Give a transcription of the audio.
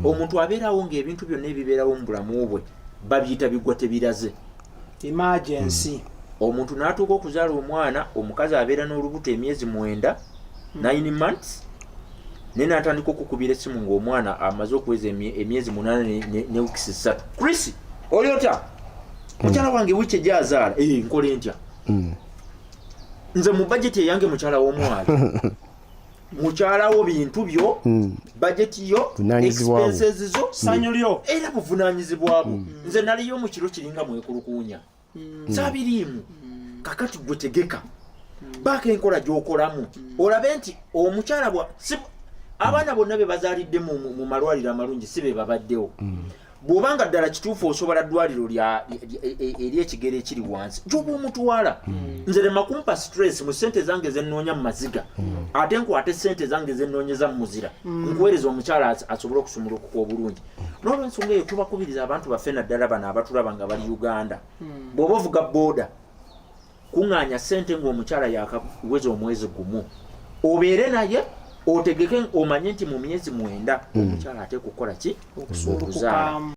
Omuntu abeerawo ng'ebintu byonna ebibeerawo mu bulamu bwe babiyita bigwa tebiraze. Emergency. Omuntu n'atuuka okuzaala omwana, omukazi abeera n'olubuto emyezi 9, 9 months, naye n'atandika okukubira essimu ng'omwana amaze okuweza emyezi 8 ne wiiki 3. "Chris, oli otya? Mukyala wange wiiki ejja azaala. Eh, nkole ntya?" Nze mu bajeti eyange mukyala w'omwali, mukyalawo bintu byo, bajeti yo, Buvunaanyizibwa bwo. expenses zo, Ssanyu lyo. Era buvunaanyizibwa bwo. Nze naliyo mu kiro kiringa mwekulukuunya, saabiriimu. Kakati gwe tegeka baako enkola gy'okolamu olabe nti omukyala bwa abaana bonna be bazaalidde mu malwaliro amalungi si be babaddewo. Bw'obanga ddala kituufu osobola ddwaliro ery'ekigero ekiri wansi gyoba omutwala, nze lema kumpa stress mu sente zange zenoonya mu maziga, ate nkwate sente zange zenoonyeza mu muzira nkuweereza omukyala asobole okusumulukuka obulungi. N'olwensonga eyo tubakubiriza abantu baffe, naddala bano abatulaba nga bali Uganda, bw'oba ovuga booda, kuŋŋaanya sente ng'omukyala yakaweza omwezi 1, obeere naye, otegeke, omanye nti mu myezi 9 omukyala ate kukola ki? Okuzaala. Okusuulukukamu.